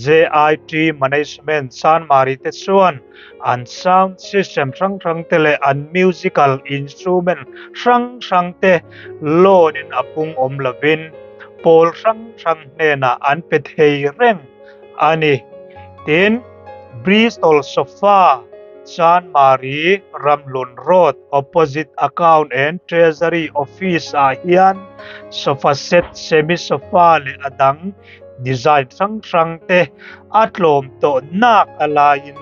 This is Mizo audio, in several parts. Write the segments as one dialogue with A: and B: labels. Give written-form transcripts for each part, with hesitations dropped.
A: JIT Management Chanmari te chuan an sound system hrang hrang te leh an musical instrument hrang hrang te loan in a pung awm lovin pawl hrang hrang hnenah an pe thei reng a ni. Tin, Bristol Sofa Chanmari Ramhlun Road opposite Account and Treasury Office ah hian sofa set, semi sofa leh a dang Design hrang hrang te a tlawm tawh nak a laiin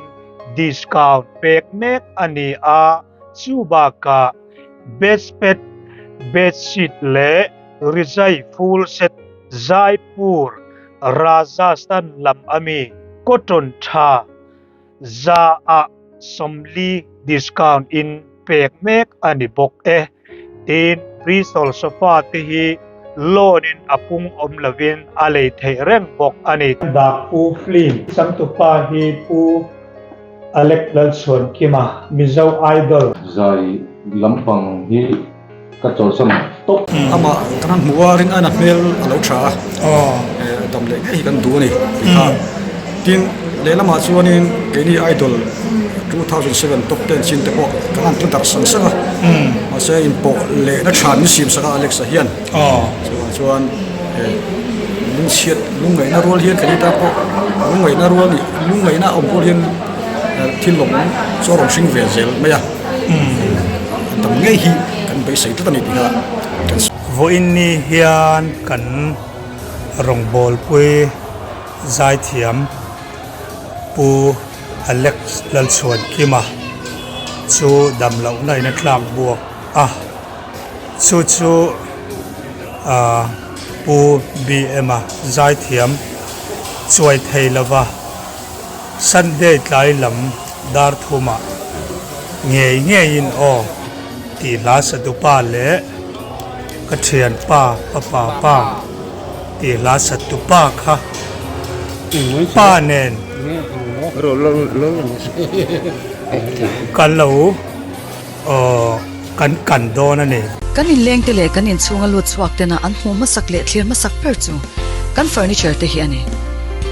A: discount pek mek a ni a, chu bakah bedspread, bedsheet leh rizai full set Jaipur, Rajasthan lam ami cotton tha 100 40 discount in pek mek a ni bawk e. Tin, Bristol sofa te hi loan in a pung awm lovin a lei theih reng bawk a ni. Dak Pu Film changtupa hi Pu Alec Lalchhuankima, Mizo Idol.
B: Zai lampang hi ka chawlhsan tawp.
C: Amah kan han hmuh a, rin aina hmel a lo tha a, dam leh ngei hi kan duh a ni tih kha. Tin, lehlamah chuanin keini Idol 2007 top 10 chin te pawh kan han tla darh sang sang a, mahse inpawh lehna tha min siam sak a Alex-a hian. Chuvang chuan lungchhiat lungngaihna rual hian keini tan pawh lungngaihna rual nih lungngaihna awm rual hian thil lawm chu a rawn hring ve zel mai a. Tam ngei hi kan beisei tlat a ni tih kha kan sawi.
A: Vawiin ni hian kan rawngbawlpui zaithiam Pu Alex Lalchhuankima chu damlohna in a tlak buak a, chu chu ahh Pu BM-a zaithiam chuai thei lova. Sunday tlai lam dar thumah ngei ngeiin aw tih hla satupa leh ka thianpa pa pa tih hla satupa kha pa nen kan lo aw kan kan dawn a ni.
D: Kan inlengte leh kan inchhunga lut chhuak tena an hmuh hmasak leh thlir hmasak ber chu kan furniture te hi a ni.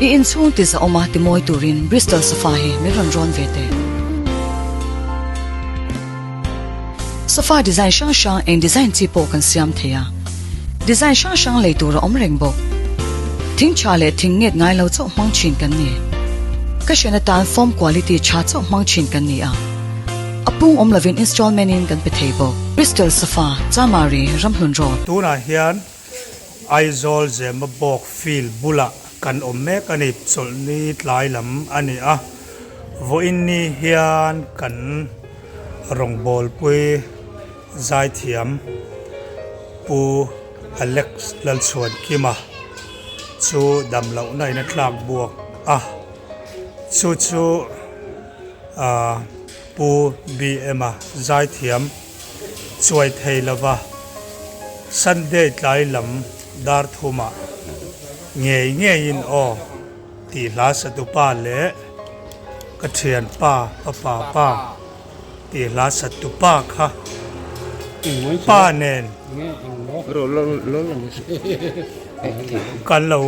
D: I inchhung ti zahawma ti mawi turin Bristol sofa hi min rawn rawn ve teh. Sofa design hrang hrang eng design chi pawh kan siam thei a, design hrang hrang lei tur a awm reng bawk. Thing tha leh thing nget ngai lo chauh hmang thin kan ni. Ka hrian atan foam quality tha chauh hmang thin kan ni a. A pung awm lovin installment in kan pe thei bawk. Bristol Sofa, Chamari, Ramhlun Road.
A: Tunah hian Aizawl Zemabawk field bulah kan awm mek a ni. Chawlhni tlai lam a ni a, vawiin ni hian kan rawngbawlpui zaithiam Pu Alex Lalchhuankima chu damlohna in a tlak buak a, chu chu. Pu BM-a zaithiam chuai thei lova Sunday tlai lam dar thumah ngei ngeiin aw tih hla satupa leh ka thianpa pa pa pa tih hla satupa kha pa nen kan lo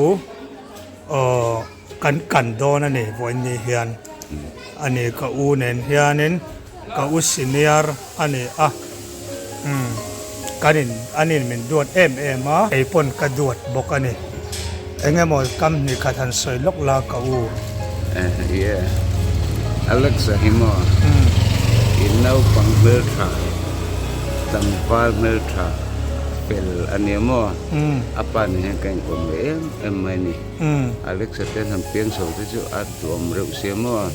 A: aw. Kan kan dawn a ni vawiin ni hian a ni ka u nen hianin ka u senior a ni a umm kan in an in min duat em em a kei pawn ka duat bawk a ni eng emaw kam hnih khat han sawi lawk la ka u.
E: Yeah Alexa hi maw in naupang hmeltha tlangval hmeltha fel a nia maw a pa nen hian ka inkawm ve em em mai a ni. Alexa te han piang chho te chu a tuam reuh sia maw?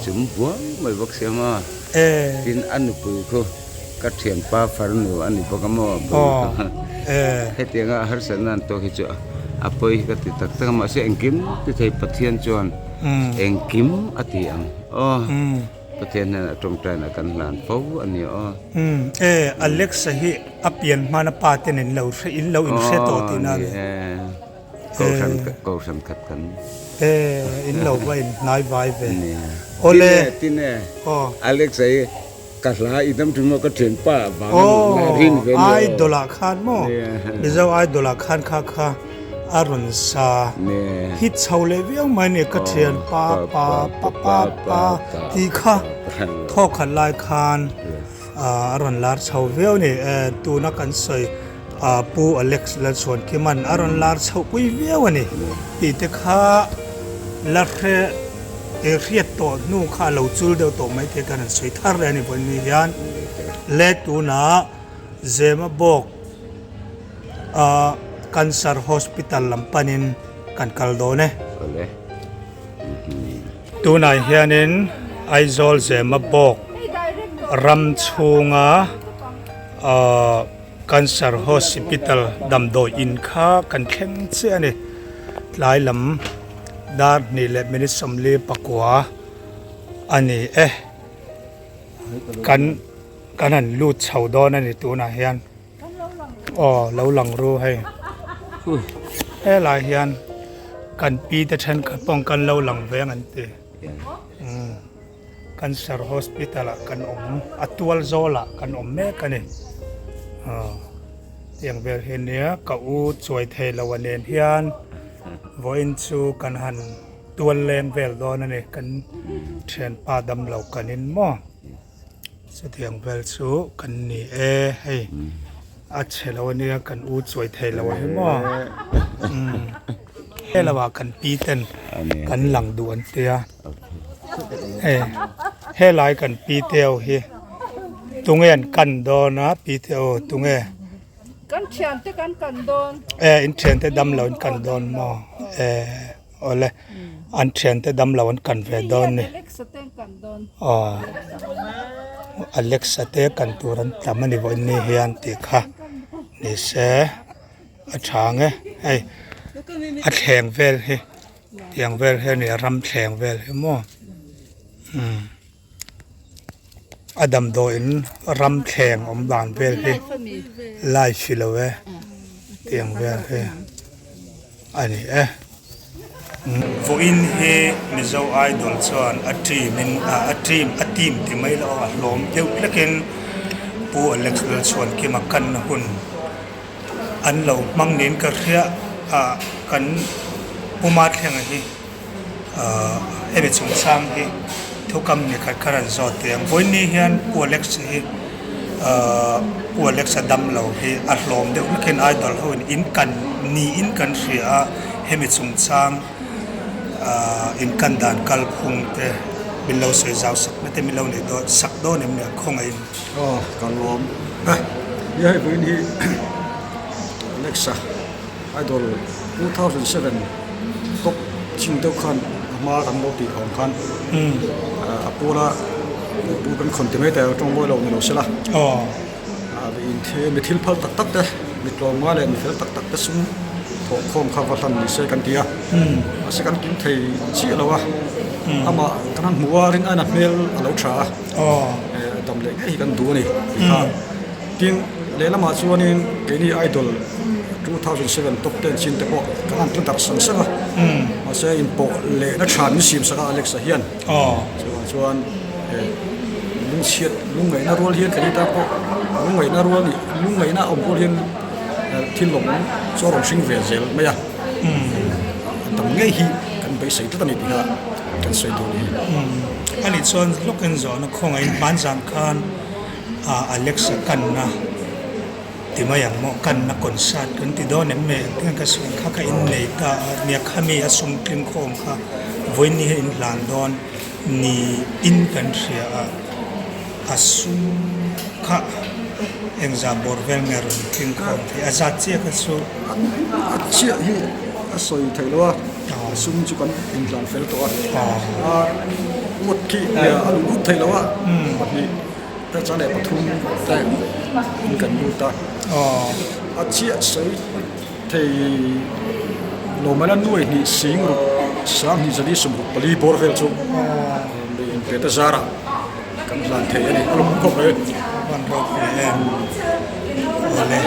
E: Chum buang mai bawk sia maw? Tin a nupui khu ka thianpa farnu a ni bawk a maw? Hetianga a harsatna an tawk hi chu a pawi hi ka ti tak tak a, mahse engkim ti thei Pathian chuan engkim a ti ang aw. Pathian hnenah tawngtaina kan hlan fo a ni aw.
A: E, Alexa hi a pian hmana pa te nen lo hre in lo inhre tawh tihna a ni.
E: Kohhran kohhran khat kan.
A: E in lo va in hnai vai ve. Awle.
E: Tine tine. Alex ai ka hla i dam thin maw ka thian pa vang la rin ve ni.
A: Idol ah khan maw Mizo idol ah khan kha kha A rawn sa hit chho leh viau mai a ni ka thian pa pa pa pa pa tih kha thawk khat lai khan a rawn lar chho viau a ni tuna kan sawi Pu Alex Lalchhuankima'n a rawn lar chhoh pui viau a ni tih te kha la hre hriat tawh hnu kha a lo chul deuh tawh mai thei khan an sawi thar leh a ni vawiin hian le tunah Zema bawk a Cancer Hospital lam panin kan kal dawn e. Tunah hianin Aizawl Zema bawk ram chhunga Cancer Hospital damdawi in kha kan thleng chiah a ni. Tlai lam dar hnih leh minute 44 a ni e. Kan. Kan han lut chho dawn a ni tunah hian aw lo lang ru hei helai hian kan pi te thenkhat pawh kan lo lang veng an ti umm cancer hospital ah kan awm a tual zawl ah kan awm mek a ni aw tiang vel hi nia ka u chuai thei lo a nen hian vawiin chu kan han tual leng vel dawn a ni kan thianpa damlo kan in maw. Chutiang vel chu kan ni e hei a chhe lo ania kan u chuai thei lo a hi maw umm he lo ah kan pi ten kan lang duh an tia hei helai kan pi te ho hi tunge an kan dawn a pi te ho tunge
F: kan thian te kan kan dawn
A: e in thian te dam lo in kan dawn maw e. Awle, an thiante dam lo an kan ve dawn ni. Aw, Alexa te kan tur an tam a ni vawiin ni hian tih kha ni se a tha ang e. Hei a thleng vel hi tiang vel hi a ni a ram thleng vel hi maw umm a damdawiin ram thleng awm dan vel hi live i lo e tiang vel hi. A ni e. Vawiin hi Mizo Idol chuan a team in a team a team ti mai lo a hlawm deuh hlekin Pu Alex Lalchhuankima kanna hun an lo hmang niin ka hria a kan Pu Mathlenga hi ahh hemi chungchang hi thukam ni khat kha rawn zawt teh ang. Vawiin ni hian Pu Alex hi ahh Pu Alex a dam lo hi a hlawm deuh hlekin Idol ho in in kan niin kan hria a hemi chungchang ahh in kan dan kalphung te min lo sawi zau sak na te min lo neih dawn sak dawn em ni a khawngaih in.
C: Aw ka lawm e nia hei vawiin hi Alexa. Idol 2007 top chin deuh khan a hma kan lo tih awm khan a pawla pu kan khawn ti mai te tawng mawi lo ni lo sela mi thil phal tak tak te mi tlawmngai leh mi fel tak tak te sum thawh khawm kha va hlan ni se kan ti a mahse kan kim thei chiah lo a amah kan han hmu a rin aiin a hmel a lo tha a dam leh ngei hi kan duh a ni tih kha. Tin, lehlamah chuanin keini Idol 2007 top ten chin te pawh kan han tla darh sang sang a, mahse inpawh lehna tha min siam sak a Alex-a hian. Chuvang chuan lungchhiat lungngaihna rual hian keini tan pawh lungngaihna rual nih lungngaihna awm rual hian thil lawm chu a rawn hring ve zel mai a, a tam ngei hi kan beisei tlat a ni tih kha kan sawi dawn a ni.
A: Ani chuan lawkin zawhna khawngaihin hmanzan khan. Alexa kanna ti mai ang maw kanna concert kan ti dawn em ni engtin ka sawi kha ka innei ta a nia khami a sum tling khawm kha vawiin ni hian in hlan dawn ni in kan hria a a sum kha engzah bawr vel nge rawn tling khawm thei a zat chiah kha chu
C: a chiah hi a sawi theih lo a a sum chu kan inhlan fel tawh a a ngawt khi a luh lut theih lo a pahnih te chuan leh pathum te in kan lut a a chiah sawi thei lo mai la nuai hnih sing ruk sanghnih zali sawmruk pali bawr vel chu mi inpe te zarah kan hlan thei a ni a lawm khawp mai.
A: Van ropui em awle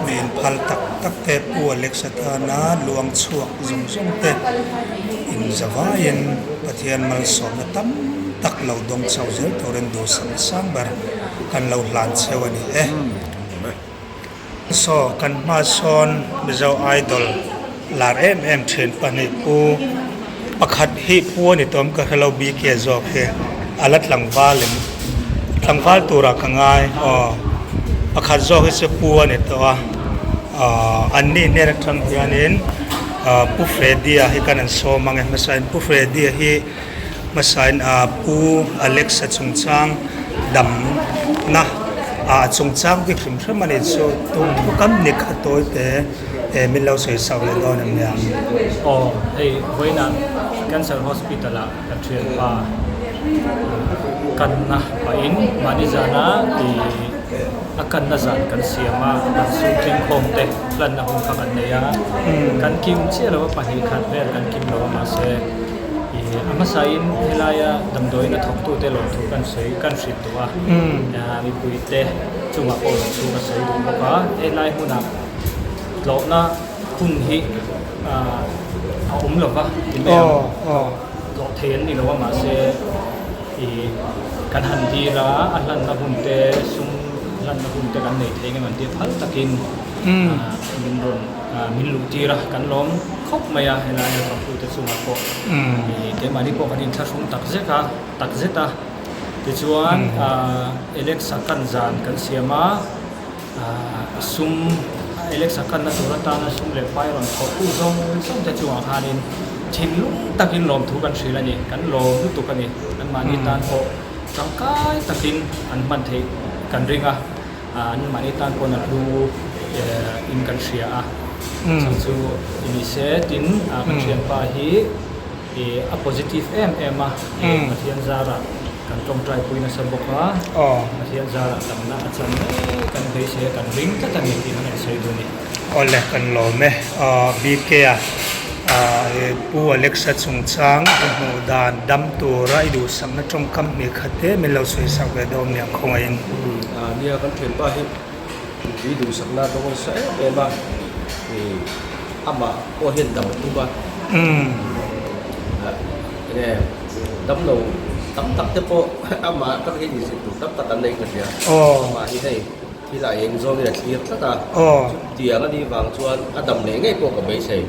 A: mi inphal tak tak te Pu Alexa tana luang chhuak zawng zawng te in zavaiin Pathian malsawmna tam tak lo dawng chho zel turin duhsakna sang ber kan lo hlan cheu a ni e. Saw kan hma sawn Mizo Idol. lar em em thin pahnih pu pakhat hi pu a ni tawm ka hrelo bk zawk hi a la tlangval em tlangval turah ka ngai aw pakhat zawk hi chu pu a ni tawh a ahh an ni hnen atang hianin ahh pu Freddy-a hi kan han sawm ang e hmasain pu Freddy-a hi hmasain ahh pu Alex-a chungchang damna ah chungchang bik hrim hrim a ni chu tun thu kam ni kha tawi te eh min lo sawi sak leh dawn em nia.
G: Aw hei vawiinah Cancer Hospital ah ka thianpa kanna pahin mahni zana ti a kanna zan kan siam a kan sum tlingkhawm te hlanna hun kha kan nei a kan kim chiah lo a pahnih khat vel kan kim lo a mahse ih a hmasain helaia damdawiin a thawktute lawmthu kan sawi kan hrilh duh a mipuite chungah pawh lawmthu ka sawi duh bawk a helai hmunah tlawhna hun hi a awm lo va ti mai ang tlawh thei an ni lo a mahse ih kan han dil a a hlanna hun te sum hlanna hun te kan nei thei ngem an tia phal takin min rawn min luh tir a kan lawm khawp mai a helaia thawktute chungah pawh ih keimahni pawh kan inthlahrung tak zek a tak zet a tichuan Alexa kan zan kan siam a. Sum Alexa kanna tur atana sum leh pai rawn thawhtu zawng zawng te chungah khanin thinlung takin lawmthu kan hrilh a ni, kan lawm lutuk a ni. Anmahni tan pawh tangkai takin an hman theih kan ring a, anmahni tan pawn a hlu in kan hria a. Chu chu ni se tin kan thianpa hi a positive em em a, Pathian zarah kan tawngtai pui nasa bawk a, Pathian zarah damna a chan ngei kan beisei a, kan ring tlat a ni tih han sawi duh a ni.
A: Awle kan lawm e, BK a Pu Alexa chungchang i hmuh dan dam tura i duhsakna tawngkam hnih khat te min lo sawi sak ve dawn nia khawngaihin.
H: Nia kan thianpa hi mipui duhsakna a dawng nasa em em a, amah pawh hian dam a tum a, enge dam lo tam tak te pawh amah tak hian inzir tur tam tak an nei ka hria, amah hi hei thil a eng zawngin a thlir tlat a, chutiang a nih vang chuan a dam leh ngei pawh ka beisei.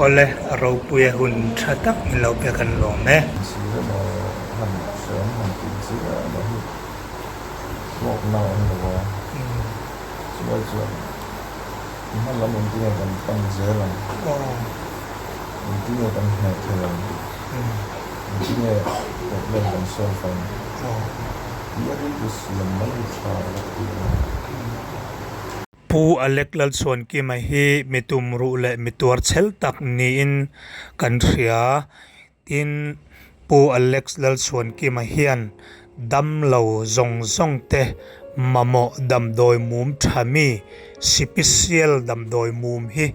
A: Awle a ropui a hun tha tak min lo pek an lawm e.
B: Hlawkna a awm lo a, chulai chuan hma lam engtin nge kan pan zel ang, engtin nge kan hneh thei ang, engtin nge problem kan solve ang tih a rilru siam mai hi tha ka ti a.
A: Pu Alec Lalchhuankima hi mi tumruh leh mi tuar chhel tak niin kan hria. Tin, Pu Alex Lalchhuankima hian damlo zawng zawng te mamawh damdawi mum tha mi, sipisial damdawi mum hi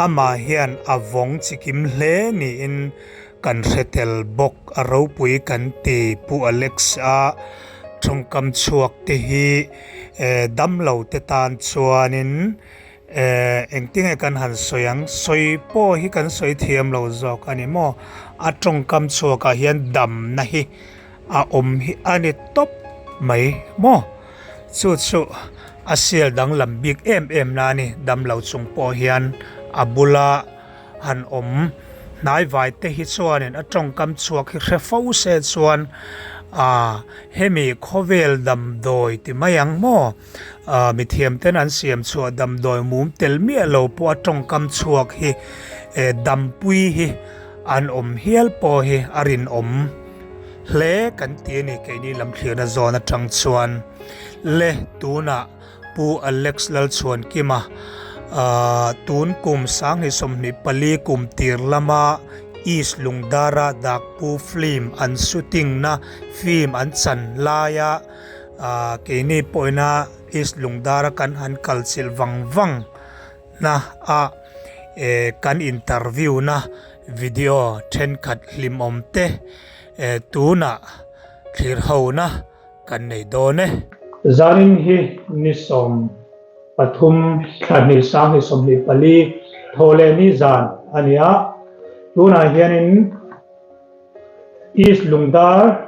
A: amah hian a vawng chikim hle niin kan hre tel bawk. A ropui kan ti Pu Alex a tawngkam chhuak te hi damlo te tan chuanin Eh, engtinge kan han sawi ang? Sawi pawh hi kan sawi thiam lo zawk a ni maw? A tawngkam chhuakah hian damna hi a awm hi a ni tawp mai maw? Chu chu a sial danglam bik em em na a ni. Dam lo chung pawh hian a bula han awm hnai vai te hi chuanin a tawngkam chhuak hi hre fo se chuan ah hemi khawvel damdawi ti mai ang maw? Mithiam ten an siam chhuah damdawi mum tel miah lo pawh a tawngkam chhuak hi dampui hi an awm hial pawh hi a rinawm hle kan ti a ni keini lam thlirna zawn atang chuan le tunah Pu Alex Lalchhuankima tun kum 2024 kum tir lama East Lungdara Dakpu film an shooting na film an chan laia Ahh keini pawhina East Lungdara kan han kal chilh vang vang na a eh kan interview na video thenkhat hlimawm te eh tunah thlir ho na kan nei dawn e. Zanin hi ni 13 thla hnih 2024 thaw leh ni zan a ni a, tunah hianin East Lungdar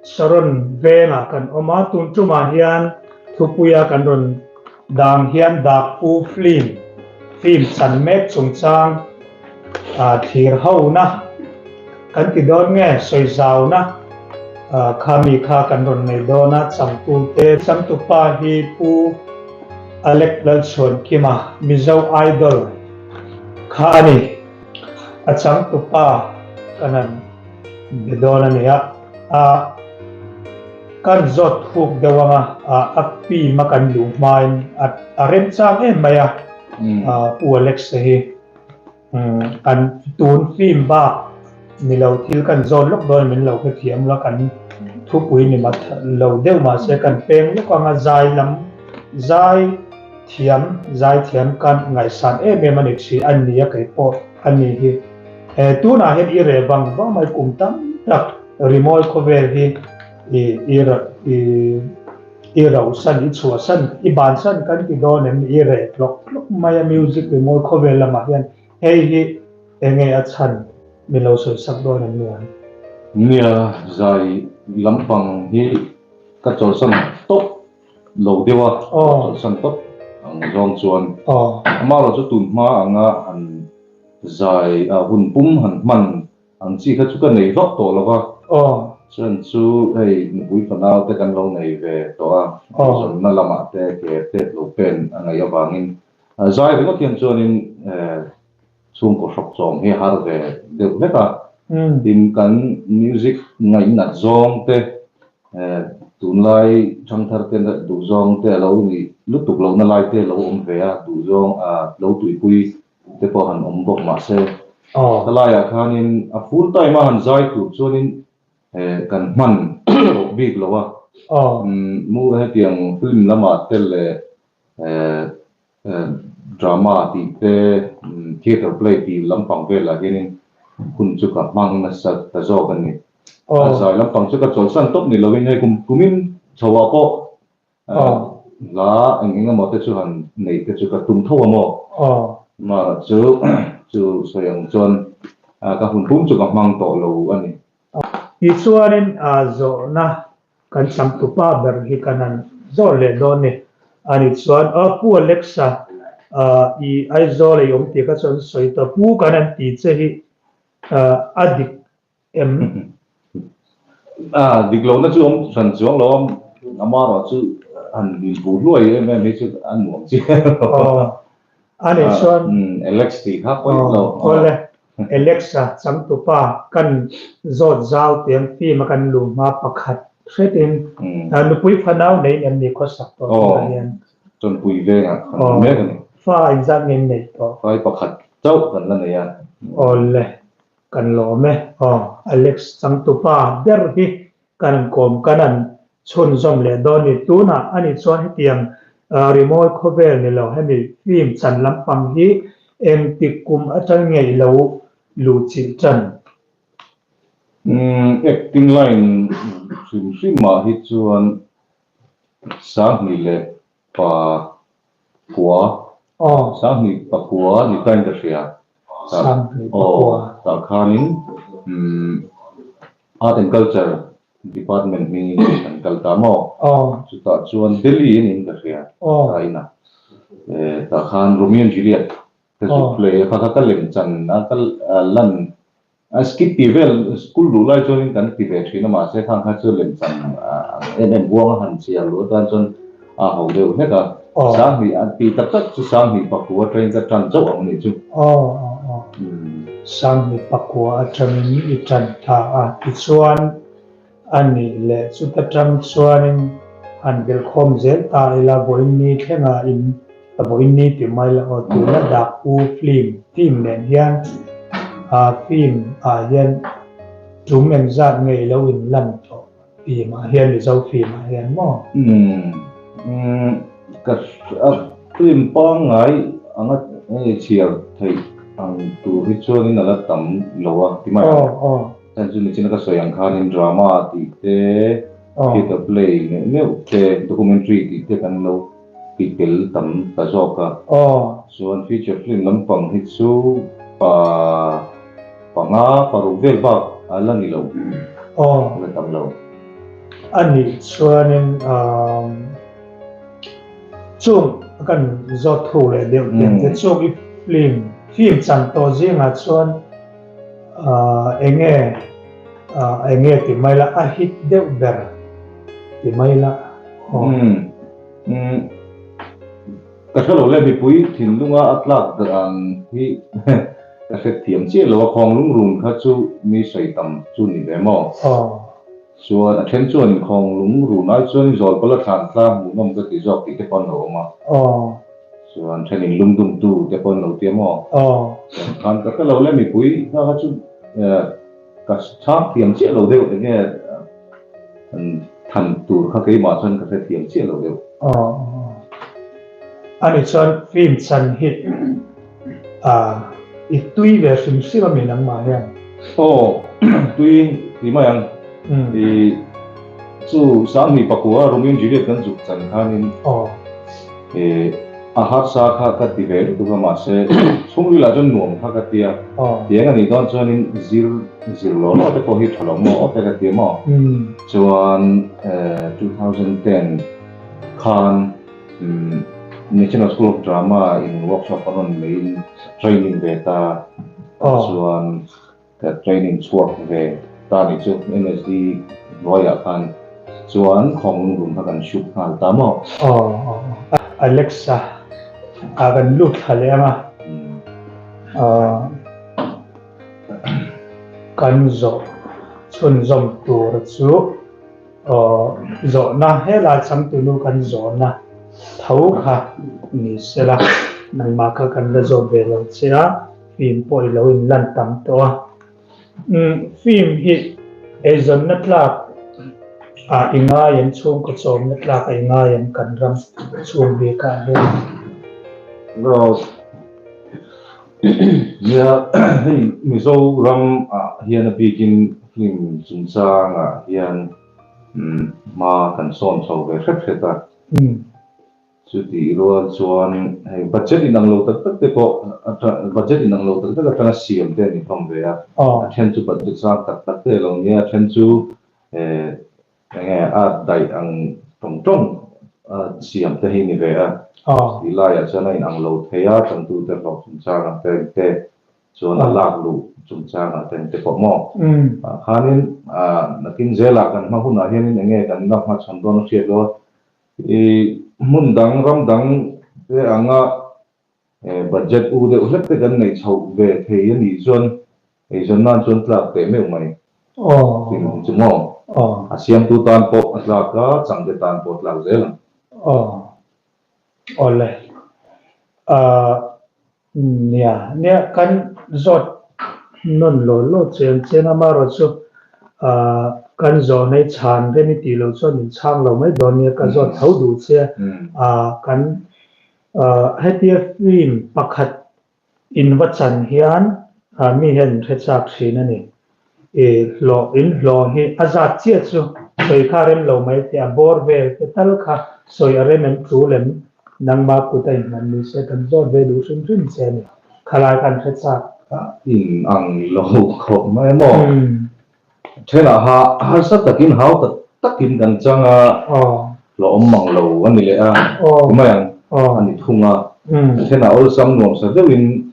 A: Saron vengah kan awm a, tun tumah hian thupuia kan rawn dang hian Dakpu film Film chan mek chungchang thlir hona kan ti dawn nge sawi zauna kha mi kha kan rawn nei dawn a, changtute changtupa hi Pu Alec Lalchhuankima Mizo Idol kha a ni. A changtupa kan han be dawn a nia. Kan zawt thuk deuh anga a film a kan luh hmain a remchang em mai a Pu Alex te hi kan tun film bak ni lo thil kan zawt lawk dawn min lo hrethiam la kan thupui ni mat lo deuh mahse kan peng lawk anga zai lam zai thiam zai thiam kan ngaihsan em em a ni thin a nia kei pawh a ni hi tunah hian i reh vang vang mai kum tam tak Rimawi khawvel hi i i i i rauhsan, i chhuahsan, i bansan kan ti dawn em ni? I reh tlawk tlawk mai a music rimawi khawvel lamah hian hei hi enge a chhan min lo sawi sak dawn em ni ang?
I: Nia, zai lampang hi ka chawlhsan tawp lo deuh a, ka chawlhsan tawp ang zawng chuan amaherawhchu tun hma anga han zai hun pum han hman Ang chi kha chu ka nei vak tawh lo va. Chuan chu hei nupui fanau te kan lo nei ve tawh a, eizawnna lamah te ke tet lo pen a ngaih avangin zai ringawt hian chuanin chhungkaw hrawk chawm hi a har ve deuh hlek a. Tin, kan music ngaihnat zawng te, tunlai thangthar te duhzawng te a lo nih lutuk lohna lai te lo awm ve a, duhzawng lo tuipui te pawh han awm bawk mahse helaiah khanin a full time a han zai tur chuanin kan hman tawh bik lo a, mu hetiang film lamah te leh drama tih te theatre play tih lampang velah hianin hun chu ka hmang nasa ta zawk a ni. A zai lampang chu ka chawlhsan tawp ni loin hei kum kumin chho ah pawh Hla eng eng emaw te chu han neih te chu ka tum tho a maw? Mara chu chu sawi ang chuan ka hun pum chu ka hmang tawh lo a ni.
A: Tichuanin zawhna kan changtupa ber hi kan han zawh leh dawn ni. Ani chuan Pu Alexa i Aizawl ei awm tih kha chuan sawi tawh Pu kan han ti che hi a dik Em?
I: A, dik lohna chu awm hran chuang lo a, amaherawh chu han inpuh hluai em em hi chu a nuam chiah lo.
A: Aw, a nih chuan.
I: Alex tih kha pawi lo.
A: Awle, Alex-a changtupa kan zawt zau tiang film a kan luh hma pakhat hretin nupui fanau neiin em ni khawsak tawh tunah hian?
I: Aw, chawnpui vengah kan awm mek a ni.
A: Fa inzat nge in neih tawh?
I: Fa hi pakhat chauh kan la nei a.
A: Awle, Kan lawm e. Aw, Alex changtupa ber hi kan kawm kan an chhunzawm leh dawn ni. Tunah a nih chuan hetiang rimawi khawvel ni lo hemi film chan lampang hi engtik kum atang nge i lo luhchilh tan?
I: Umm, acting line hrim hrim ah hi chuan 2000 leh Pa kua.
A: Aw.
I: 2000 pakua ni tain ka hria.
A: 2000 pakua.
I: Aw, tah khanin umm Art and Culture Department hmingin kan kal ta maw?
A: Aw.
I: Chutah chuan Delhi in ka hria.
A: Aw.
I: Ta inah. Tah khan Romeo and Juliet ka zuk play a, kha kha ka lem chan a, ka lan A skit tih vel school duh lai chuanin kan ti ve thin a, mahse khang kha chu lemchan ang em em buang a han chhiar luh atan chuan a ho deuh hlek a. 2000 a ti tak tak chu 2000 pakua atangin ka tan chauh ang nih chu.
A: Aw aw aw. 2000 pakua atangin i tan ta a, tichuan A nih leh chuta tang chuanin han belkhawm zel ta ila vawiinni thlengah in vawiinni ti mai la aw tuna dak u film film nen hian ah film ah hian tum engzat nge ilo in lan tawh film ah hian Mizo film ah hian maw?
I: Umm ka film pangngai anga chhiar theih ang tur hi chuanin ala tam lo a ti mai ang. Heng chu nichina ka sawi ang khanin drama tih te, theatre play neuh neuh te, documentary tih te kan lo ti tel tam ta zawk a. Chuan feature film lampang hi chu pa panga paruk vel bak a la ni lo, a la tam lo.
A: A nih chuanin chung kan zawt thu leh deuh tiang te chung i. Film film chan tawh zingah chuan enge enge ti mai la a hit deuh ber ti mai la aw.
I: Umm ka hre lo le mipui thinlunga a tlak dan hi ka hre thiam chiah lo a khawng lungrun kha chu mi sawi tam chu ni ve maw?
A: Aw.
I: Chuan a then chuan inkhawng lungrun ai chuan in zawl pawla thlan tlang hmuhnawm ka ti zawk tih te pawh an lo awm a.
A: Aw.
I: Chuan then in lungdumtu te pawh an lo ti a maw?
A: Aw.
I: Chuan khan ka hre lo le mipui kha kha chu ka chhang thiam chiah lo deuh eng nge an than tur kha keimah chuan ka hre thiam chiah lo deuh.
A: Aw. Ani chuan film chan hi i tui ve hrim hrim a mi nangmah hian?
I: Aw, tui ti mai ang. I chu Sanghnih pakua Romeo and Juliet kan zuk chan khanin i a harsa kha ka ti ve lutuk a mahse chhungril ah chuan nuam kha ka ti a. Tiang a nih dawn chuanin zir zir law law te pawh hi tha lo maw te ka ti a maw? Chuan 2010 khan National School of Drama in workshop a rawn neiin training ve ta chuan ka training chhuak ve ta ni chu NSD hnuaiah khan chuan Khawnglung room kha kan shoot nghal ta maw?
A: Aw Alexa a kan lut thla leh ang a kan zawh chhunzawm tur chu. Aw, zawhna, helai changtunu kan zawhna tho kha ni sela, nangmah kha kan la zawt ve lo che a, film pawh i lo inlan tam tawh a. Umm, film hi eizawnna tlak ah i ngai em, chhungkaw chawmna tlak ah i ngai em kan ram chhung bik ah hian?
I: Rose, Nia, hei Mizoram ah hian a bikin film chungchang ah hian hma kan sawn chho ve hret hret a. Chutih rual chuan hei budget inang lo tak tak te pawh budget inang lo tak tak atanga siam te a ni hlawm ve a. A then chu budget sang tak tak te a lo nia, a then chu Enge a daih ang tawng tawng a siam te hi ni ve a, tih laiah chuan a inang lo thei a, changtute hlawh chungchangah te eng te chuan a lak luh chungchangah te eng te pawh maw? Ah khanin nakin zelah kan hma hunah hianin enge kan la hmachhawn dawn a hriat lo a, i hmun dang ram dang te anga budget u deuh hlek te kan neih chhoh ve thei a nih chuan eizawn nan chuan tlak teh meuh mai tih hi chu maw? A siamtu tan pawh a tlak a, changte tan pawh a tlak zel ang.
A: Aw. Awle. Nia, nia kan zawt nawn law law chiang chiang amaherawh chu kan zawh nei chhan rem i tih loh chuan min chhang lo mai dawn nia ka zawt tho duh che a, kan Hetia film pakhat in va chan hian mi hian in hre chak thin a ni. I hlawh, in hlawh hi a zat chiah chu sawi kha rem lo mai teh a bawr vel te tal kha sawi a rem em tul em nangma kut a inhman ni se kan zawt ve duh hrim hrim che a ni. Khalai khan hre chak.
I: In ang lo khawp mai maw? Thenah ha harsa takin hau tak takin kan chang a, hlawhawm mang lo a ni leh a, ti mai ang a ni thung a. Thenah awlsam nuamsa deuhin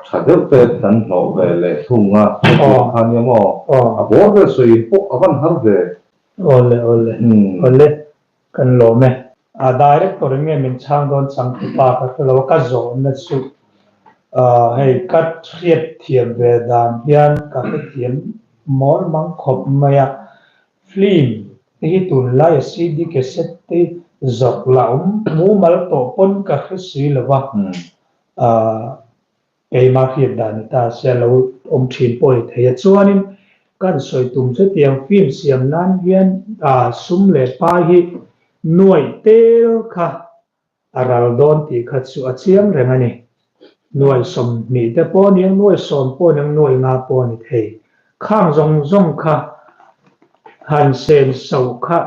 I: tha deuh te kan hlawh ve leh thung a, hetiang kha nia maw? A bawr vel sawi pawh a van har ve.
A: Awle awle awle kan lawm e. A director in nge min chhang dawn changtupa ka hre lo a, ka zawhna chu hei ka hriat thiam ve dan hian ka hrethiam mawl mang khawp mai a, film te hi tunlaia CD cassette te zawrh la awm mumal tawh pawn ka hre si lo va, Keimah hriat dan ni ta se a lo awm thin pawh ni thei a. Chuanin kan sawi tum chutiang film siam nan hian sum leh pai hi nuaih tel kha a ral dawn tih kha chu a chiang reng a ni. Nuaih 20 te pawh a ni ang, nuaih 10 pawh a ni ang, nuaih nga pawh a ni thei. Khang zawng zawng kha han sen soh kha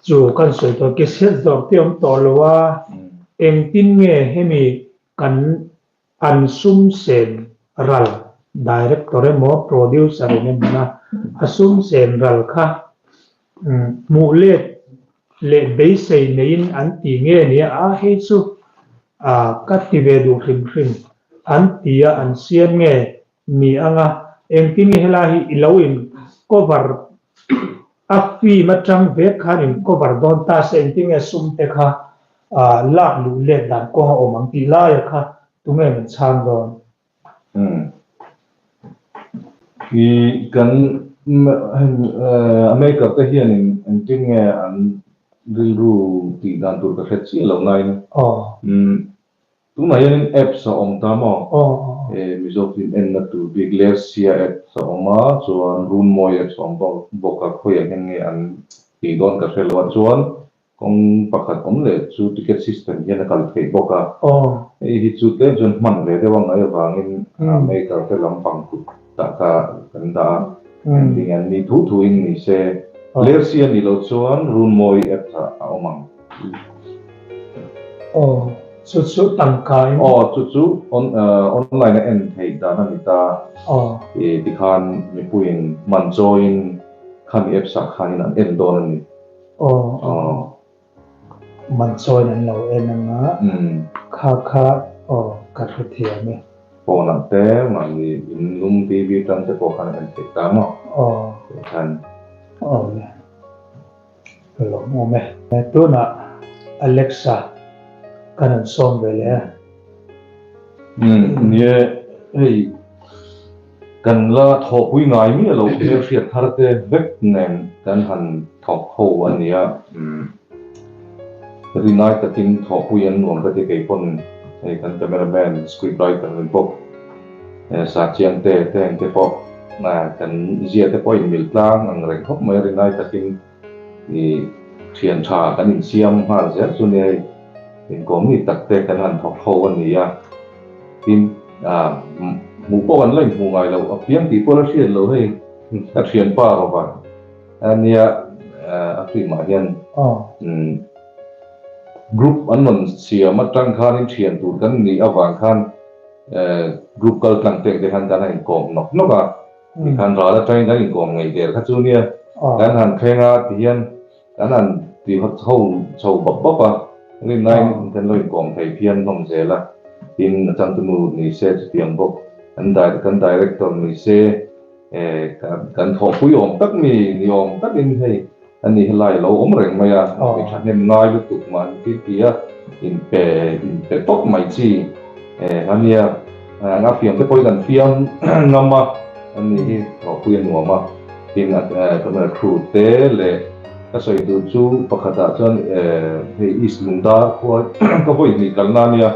A: chu kan sawi tawh ki set zawrh te awm tawh lo a, engtin nge hemi Kan an sum sen ral director emaw producer in emaw na a sum sen ral kha hmuh let leh beisei neiin an ti nge nia a hei chu ka ti ve duh hrim hrim. an ti a an siam nge ni anga engtin nge helai hi i lo in cover a film atang vek khan in cover dawn ta se engtin nge sum te kha lak luh let dan kawng a awm ang tih laia kha tunge min chhang dawn?
I: Umm. I kan a maker te hianin engtin nge an rilru tih dan tur ka hre chiah lo nain. Umm. Tunah hianin apps a awm ta maw? Mizo film enna tur bik Lersia apps a awm a, chuan Runmawi apps a awm bawk a, khawiah hian nge an tih dawn ka hre lo a, chuan kawng pakhat awm leh chu ticket system hian a kal theih bawk a, hei hi chu tlem chuan hman ve deuh a ngaih avangin maker te lampang kut tah kha kan dah a, engtin an ni thu thu in ni se, Lersia nih loh chuan Runmawi apps ah a awm ang.
A: Aw, chu chu tangka in.
I: Aw, chu chu online a en theih dan a ni ta.
A: Aw.
I: I tikhan mipuiin man chawiin khami apps ah khanin an en dawn a ni.
A: Aw, aw. Man chawiin an lo en ang a. Kha kha aw ka hrethiam e.
I: Phone ah te mahni in lum TV tan te pawh khan a en theih ta maw?
A: Aw.
I: Tikhan.
A: Aw le. Ka lawm awm e. Tunah Alexa kan han sawm ve leh a.
I: Umm nie hei kan la thawhpui ngai miah loh hmelhriat thar te vek nen kan han thawk ho a nia. Umm rinai takin thawhpui an nuam ka ti kei pawn hei kan cameraman, script writer ni bawk sa chiang te te ang te pawh kan zia te pawh a inmil tlang ang reng khawp mai a rinai takin i thian tha kan insiam nghal zel chu nia hei inkawm ni tak te kan han thawk ho a ni a tin hmuh pawh kan la inhmuh ngai loh a piang tih pawh la hriat loh hei ka thianpa rawva a nia a film ah hian group an rawn siam atang khanin thian tur kan nih avang khan Group kal tlang tek te khan kan han inkawm nawk nawk a, tikhan ral atangin kan inkawm ngei der kha chu nia, kan han thleng a tihian kan han ti ho chho bap bap a, rinnain kan lo inkawm thei phian hlawm zel a, tin a changtunu ni se chutiang bawk kan kan director ni se kan thawhpui awm tak mi ni awm takin hei Ani helai a lo awm reng mai a, mi thahnem ngai lutuk mah an ti ti a, inpe inpe tawp mai chi ania, a fiam te pawhin an fiam ngam a, ani hi thawhpui a nuam a, tin camera crew te leh ka sawi duh chu pakhatah chuan hei East Lungdar khua ka vawi hnih kalna ania,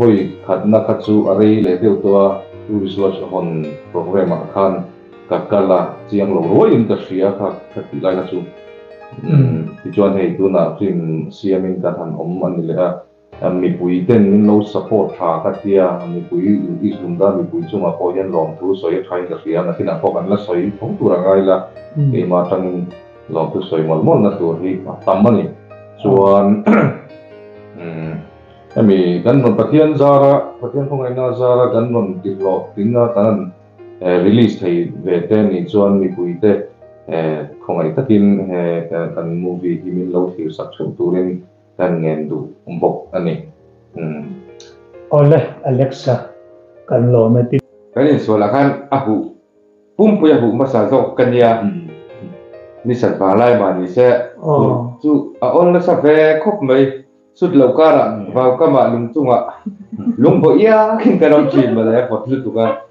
I: vawi khatna kha chu a rei leh deuh tawh a, tourist lodge hawn programme ah khan. Ka kal a, chiang lo ruaiin ka hria kha ka tih lai kha chu. Tichuan hei tunah film siamin kan han awm a ni leh a, mipui ten min lo support tha ka tia, mipui East Lungdar mipui chungah pawh hian lawmthu sawi a thain ka hria, nakinah pawh kan la sawi tho tur a ngai la, keimah atangin lawmthu sawi mawlh mawlhna tur hi a tam a ni. Chuan hemi kan rawn Pathian zara, Pathian khawngaihna zara kan rawn tihlawhtling a, kan han Release thei ve te nih chuan mipui te khawngaih takin he kan movie hi min lo thlir sak theuh turin kan ngen duh bawk a ni.
A: Awle Alexa kan lawm e ti.
J: Kan insualah khan a huh pumpui a huh hmasa zawk ka nia, ni sat vanglai mah ni se chu a awl nasa ve khawp mai. Sut lo karah vau kamah lung chungah lung bawh iak in kan awm thin mawle a vawt lutuk a.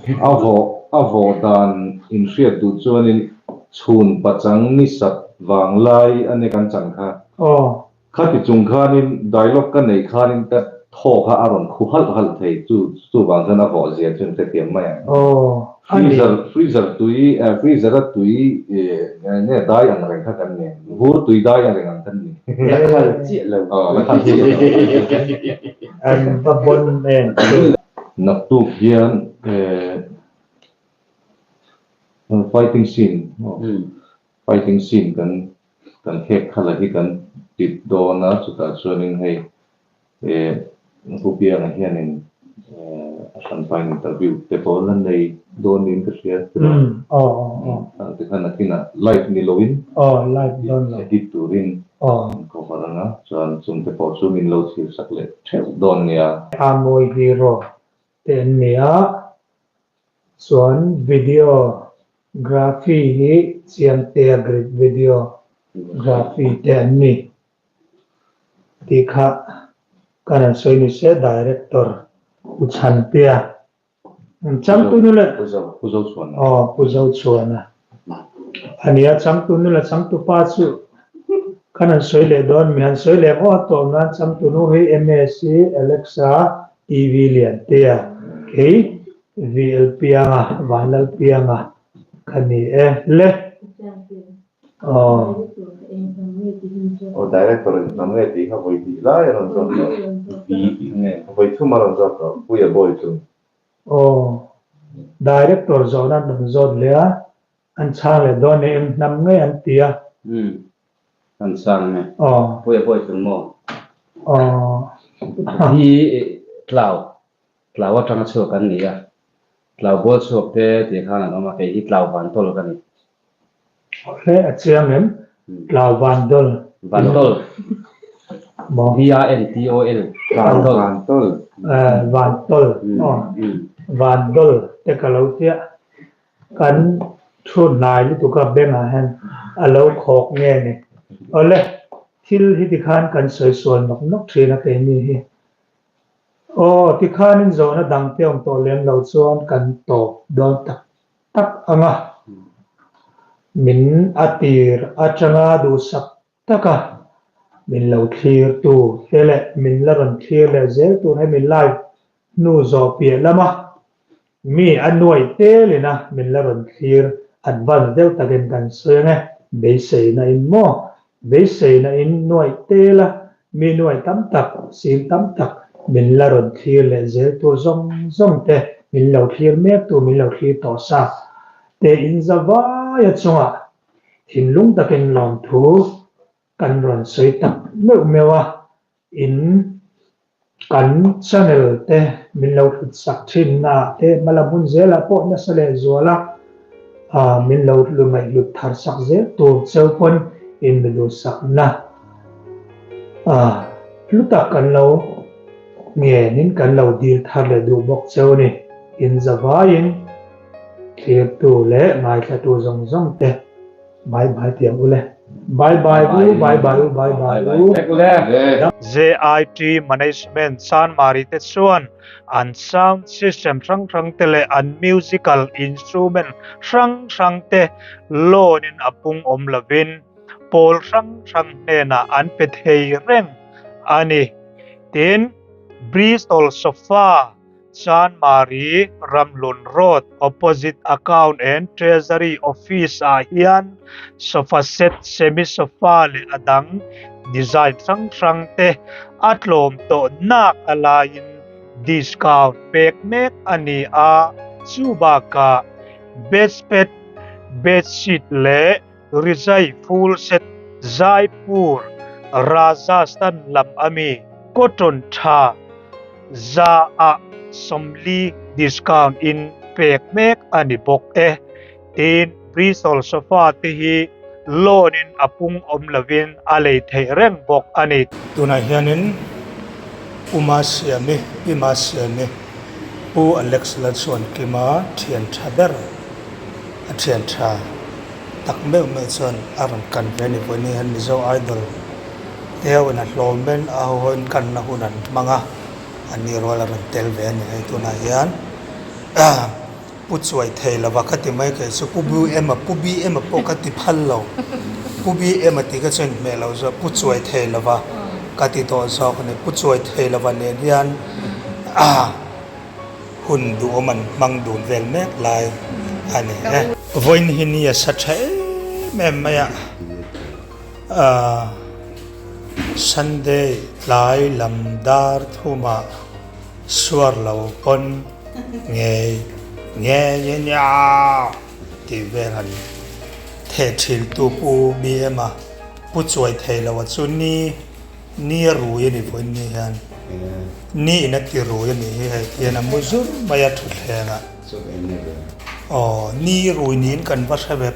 I: A vawh a vawh dan in hriat duh chuanin chhun pachang ni sat vang lai a nia kan chan kha. Khati chung khanin dialogue ka neih khanin ka thaw kha a rawn khu halh halh thei chu chuvang chuan a vawh zia chu in hrethiam mai ang. Freezer freezer tui freezer a tui nge dai ang reng kha kan ni. Vur tui dai ang reng ang kan ni.
J: La khal chiah lo.
I: Aw la khal chiah lo.
A: An va bon em.
I: Naktuk hian fighting scene fighting scene kan kan khek khala hi kan tit dawn a chutah chuanin hei Pu Pianga hianin a hranpain interview te pawh la nei dawn niin ka hria tiraw? Tikhan nakinah live ni loin edit turin. Kan cover ang a, chuan chungte pawh chu min lo thlir sak leh theuh dawn nia.
A: A mawi hero te an ni a, chuan video graphy hi Chiangtea Grid video graphy te an ni tih kha kan han sawi ni se director U Chhantea Changtunu leh
I: Pu Zochhuana.
A: Aw Pu Zochhuana a nia changtunu leh changtupa chu kan han sawi leh dawn mi han sawi leh ngawt a tawp nan changtunu hi MSc Alexa TV Liantea kei VL Pianga Vanlal Pianga ka ni e le. Aw.
I: Aw director in hnam nge tih kha vawi hnih lai a rawn zawt tawh. V tih nge vawi thum a rawn zawt tawh Puia boy chu.
A: Aw. Director zawhna an rawn zawt leh a, an chhang leh dawn e eng hnam nge an ti a.
E: Umm. An chhang nge.
A: Aw.
E: Puia boy chung maw?
A: Aw.
E: Hi tlau. Tlau atanga chhuak an ni a. Tlau bual chhuak te tih khan an awm a, kei hi tlau vantawl ka ni.
A: Hle a chiang em? Tlau vantawl.
E: Vantawl.
A: Maw?
E: V-A-N-T-O-L. Vantawl.
J: Vantawl.
A: Vantawl. Aw. Vantawl te ka lo tia. Kan thu hnai lutuk a bengah hian a lo khawk nge ni. Awle, thil hi tikhan kan sawi sual nawk nawk thin a keini hi. Aw, tikhanin zawhna dangte awm tawh lem lo chuan kan tawp dawn tak tak ang a. Min a tir atanga duhsak taka min lo thlir tu te leh min la rawn thlir leh zel tur hemi live hnu zawh piah lama Mi a nuai telin a min la rawn thlir advance deuh takin kan sawi ang e, beiseina in maw? Beiseina in nuai tel a, mi nuai tam tak, sing tam tak min la rawn thlir leh zel tur zawng zawng te, min lo thlir mek tur min lo thlir tawh sa te in za vai a chungah thinlung takin lawmthu kan rawn sawi tak meuh meuh a, In kan channel te min lo hlut sak thin na ah te hmala hmun zel ah pawh nasa leh zual a min lo ngaih hlut thar sak zel tur cheu pawn in mi duh sak na hlu tak kan lo ngen in kan lo dil thar leh duh bawk cheu a ni. In zavai in thlir tu leh ngaithla tu zawng zawng te Bye bye tiang ule. Bye bye u, bye bye u, bye bye u. JIT Management Chanmari te chuan an sound system hrang hrang te leh an musical instrument hrang hrang te loan in a pung awm lovin pawl hrang hrang hnenah an pe thei reng a ni. Tin, Bristol Sofa Chanmari Ramhlun Road opposite Account and Treasury Office ah hian sofa set, semi sofa leh a dang design hrang hrang te a tlawm tawh nak a laiin discount pek mek a ni a, chu bakah bedspread, bedsheet leh rizai full set Jaipur, Rajasthan lam ami cotton tha za ah 40 discount in pek mek a ni bawk e. Tin, Bristol sofa te hi loan in a pung awm lovin a lei theih reng bawk a ni.
K: Tunah hianin Uma Siami, Pima Siami, Pu Alex Lalchhuankima thian tha ber a thian tha tak meuh meuh chuan a rawn kan ve a ni. Vawiin hian Mizo Idol te ho in a hlawm in a ho ho in kanna hun an hmang a, an ni rual a rawn tel ve a ni. Hei tunah hian Pu Chuai thei lova ka ti mai kei chu Pu Bu emaw Pu Bi emaw pawh ka ti phal lo. Pu Bi emaw tih ka chuan hmeh loh zawk Pu Chuai thei lova ka ti tawh zawk a ni. Pu Chuai thei lova nen hian Hun duhawm an hmang dun vel mek lai a ni e. Vawiin hi ni a sa tha em em mai a, Sunday tlai lam dar thumah suar lo pawn ngei ngei a nia tih vel han theh thin tu Pu BM a pu chuai thei lo a chu ni. Ni a rui a ni vawiin ni hian ni in a ti rui a nih hi hei tihian a mu zur mai a thutthleng ah aw ni rui niin kan va hre ve.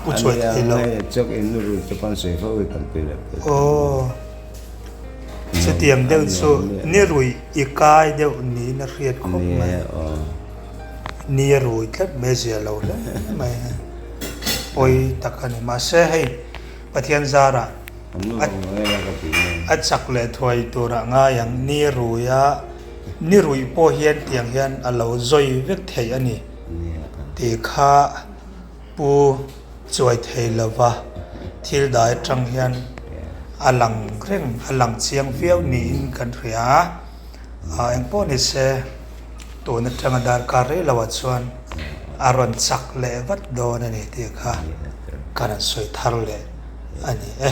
K: Pu chuai thei lo.
E: Ania chawk in nu rui te pawn sawi fo hi kan pi leh pu.
K: Aw. Chutiang deuh chu ni rui i kai deuh niin a hriat khawp mai. Ni a rui tlat mai a zia lo hle mai. Pawi tak a ni. Mahse hei Pathian zarah a chak leh thuai turah ngai ang. Ni rui a, ni ruih pawh hian tiang hian a lo zawi vek thei a ni tih kha Pu chuai thei lova thil dai atang hian a lang reng, a lang chiang viau niin kan hria a. Ah engpawh ni se tun atanga darkar rei loah chuan a rawn chak leh vat dawn a ni tih kha ka rawn sawi thar leh a ni e.